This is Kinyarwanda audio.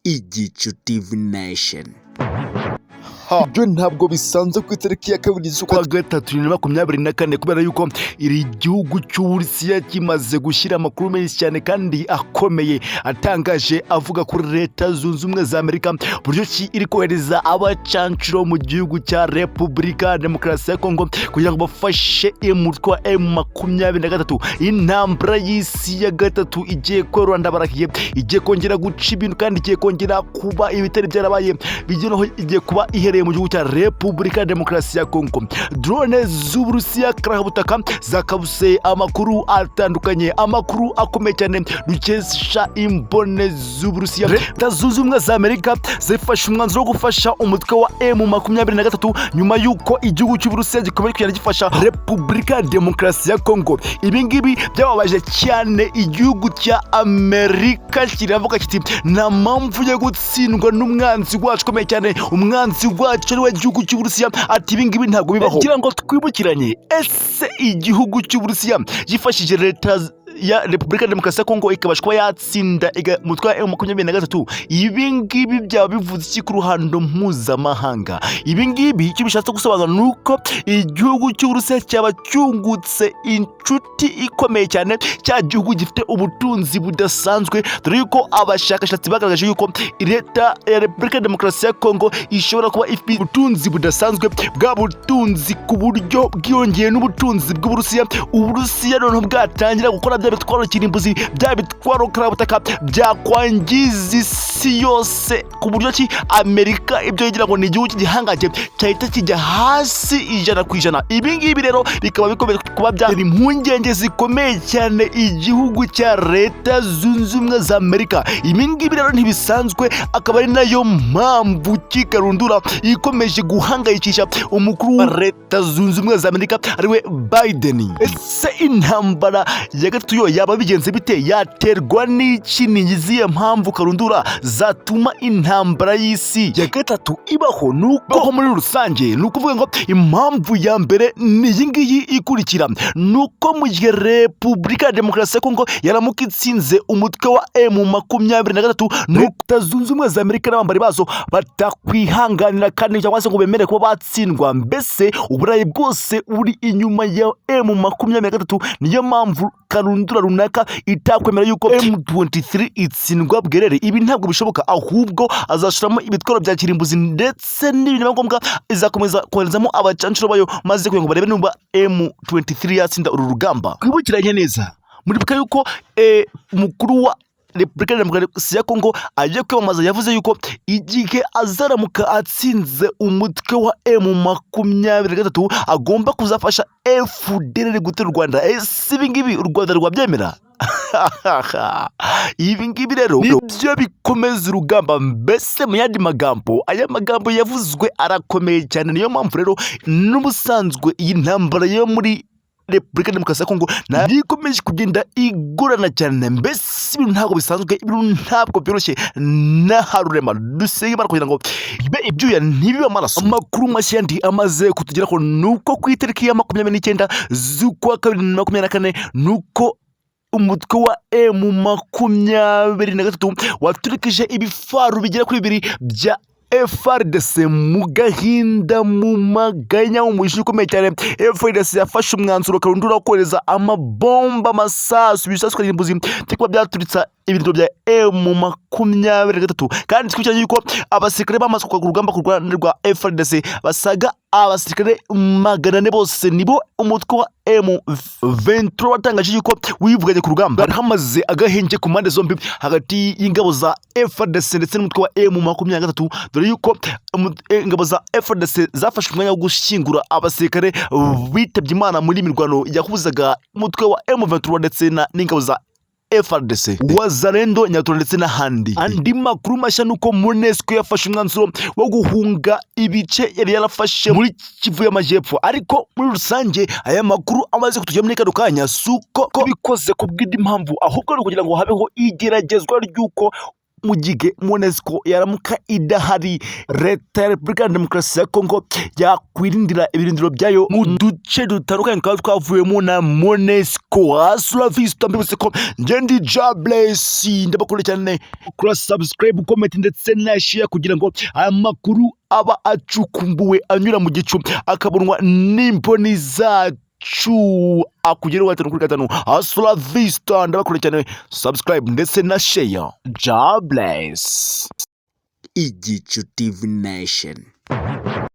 Igicu TV Nation. Ibyo ntabwo bisanzwe ku itariki ya 2 z'ukwa gatatu 2024, kubera yuko iri gihugu cy'Uburusiya kimaze gushyira amakuru menshi cyane kandi akomeye atangaje, avuga kuri Leta Zunze Ubumwe za Amerika, buryo ki iri kohereza abacancuro mu gihugu cya Repubulika Demokarasi ya Kongo kugira ngo bafashe umutwe wa M23. Intambara y'isi ya gatatu igiye kwerura, ndabarahiye, igiye kongera guca ibintu kandi igiye kongera kuba ibitari byarabaye bigeraho, igiye kuba ihereye mu gihugu cya Repubulika ya Demokarasi ya Kongo. Drone z'Uburusiya karahabutaka zakabuse amakuru atandukanye, amakuru akomeye cyane dukesha imbone z'Uburusiya. Leta Zunze Ubumwe za Amerika zifashe umwanzuro wo gufasha umutwe wa M23 nyuma y'uko igihugu cy'Uburusiya gikomeje kugenda gifasha Repubulika ya Demokarasi ya Kongo. Ibi ngibi byababaje cyane igihugu cya Amerika, kiravuga kiti: "Nta mpamvu yo gutsindwa n'umwanzi wacu ukomeye cyane, umwanzi wacu ari we gihugu cy'Uburusiya." Ati: "Ibi ngibi ntabwo bibaho." Kugira ngo twibukiranye, ese igihugu cy'Uburusiya gifashije leta ya Repubulika ya Demokarasi ya Kongo ikabasha kuba yatsinda umutwe wa M23, ibi ngibi byaba bivuze iki ku ruhando mpuzamahanga? Ibi ngibi icyo bishatse gusobanura ni uko igihugu cy'Uburusiya cyaba cyungutse inshuti ikomeye cyane, cya gihugu gifite ubutunzi budasanzwe, dore yuko abashakashatsi bagaragaje yuko leta ya Repubulika ya Demokarasi ya Kongo ishobora kuba ifite ubutunzi budasanzwe, bwa butunzi ku buryo bwiyongeye n'ubutunzi bw'Uburusiya, Uburusiya noneho bwatangira gukora bya bitwaro kirimbuzi, bya bitwaro karabutaka byakwangiza isi yose, ku buryo ki Amerika ibyo yigira ngo ni igihugu cy'igihangange cyahita kijya hasi 100%. Ibi ngibi rero bikaba bikomeje kuba byatera impungenge zikomeye cyane igihugu cya Leta Zunze Ubumwe za Amerika. Ibi ngibi rero ntibisanzwe, akaba ari nayo mpamvu kikarundura ikomeje guhangayikisha umukuru wa Leta Zunze Ubumwe za Amerika, ariwe Biden. Ese intambara ya gatatu yo yaba bigenze bite? Yaterwa n'iki? Ni izihe mpamvu karundura zatuma intambara y'isi ya gatatu ibaho? Ni uko muri rusange, ni ukuvuga ngo impamvu ya mbere ni iyi ngiyi ikurikira: ni uko mu gihe Repubulika ya Demokarasi ya Kongo yaramuka itsinze umutwe wa M23, Leta Zunze Ubumwe za Amerika n'abambari bazo batakwihanganira kandi cyangwa se ngo bemere kuba batsindwa. Mbese Uburayi bwose buri inyuma ya M23, niyo mpamvu karundura runaka itakwemera yuko M23 itsindwa bwerere. Ibi ntabwo bishoboka, ahubwo azashiramo ibitwaro bya kirimbuzi, ndetse n'ibintu biba ngombwa izakomeza koherezamo abacancuro bayo, maze kugira ngo barebe niba M23 yatsinda uru rugamba. Twibukiranye neza, muribuka yuko mukuru wa Repubulika ya Demokarasi ya Kongo agiye kwiyamamaza yavuze yuko igihe azaramuka atsinze umutwe wa M23 agomba kuzafasha FDLR gutera u Rwanda. Ese ibi ngibi u Rwanda rwabyemera? Ibi ngibi rero nibyo bikomeza urugamba. Mbese mu yandi magambo, aya magambo yavuzwe arakomeye cyane. Niyo mpamvu rero n'ubusanzwe iyi ntambara yo muri Repubulika ya Demokarasi ya Kongo ntabwo ikomeje kugenda igorana cyane. Mbese ibintu ntabwo bisanzwe, ibintu ntabwo byoroshye n'aharurema. Dusenge Imana kugira ngo bibe ibyuya ntibibe amaraso. Amakuru mashya yandi amaze kutugeraho ni uko ku itariki ya 29 z'ukwa kabiri 2024, ni uko umutwe wa M23 waturikije ibifaru bigera kuri bibiri bya FARDC. Mu gahinda, mu maganya, mu mujinya ukomeye cyane, FARDC yafashe umwanzuro karundura wo kohereza amabomba, amasasu, ibisasu kirimbuzi byo kuba byaturitsa ibirindiro bya M23. Kandi twibukiranye yuko abasirikare bamaze kugwa ku rugamba ku ruhande rwa FARDC basaga abasirikare 400, bose nibo umutwe wa M23 watangaje yuko wivuganye ku rugamba. Hari hamaze agahenge ku mpande zombi hagati y'ingabo za FARDC ndetse n'umutwe wa M23, dore yuko ingabo za FARDC zafashe umwanya wo gushyingura abasirikare bitabye Imana muri mirwano yahuzaga umutwe wa M23 ndetse n'ingabo za FARDC, Wazalendo, Nyatura ndetse n'ahandi. Andi makuru mashya ni uko MONUSCO yafashe umwanzuro wo guhunga ibice yari yarafashe muri Kivu y'Amajyepfo. Ariko muri rusange aya makuru amaze kutugera muri kano kanya si uko bikoze ku bw'indi mpamvu, ahubwo ni ukugira ngo habeho igeragezwa ry'uko Mu gihe MONUSCO yaramuka idahari, Leta ya Repubulika ya Demokarasi ya Kongo yakwirindira ibirindiro byayo mu duce dutandukanye twaba twavuyemo na MONUSCO. Hasta la vista. Mbibutse ko ngendi Jablesi, ndabakunda cyane. Kuri subscribe, comment ndetse na share kugira ngo aya makuru aba acukumbuwe, anyura mu gicu, akabonwa n'imboni zacu, akugeraho gatanu kuri gatanu. Hasta la vista, ndabakunda cyane. Subscribe ndetse na share. Jabless. Igicu TV Nation.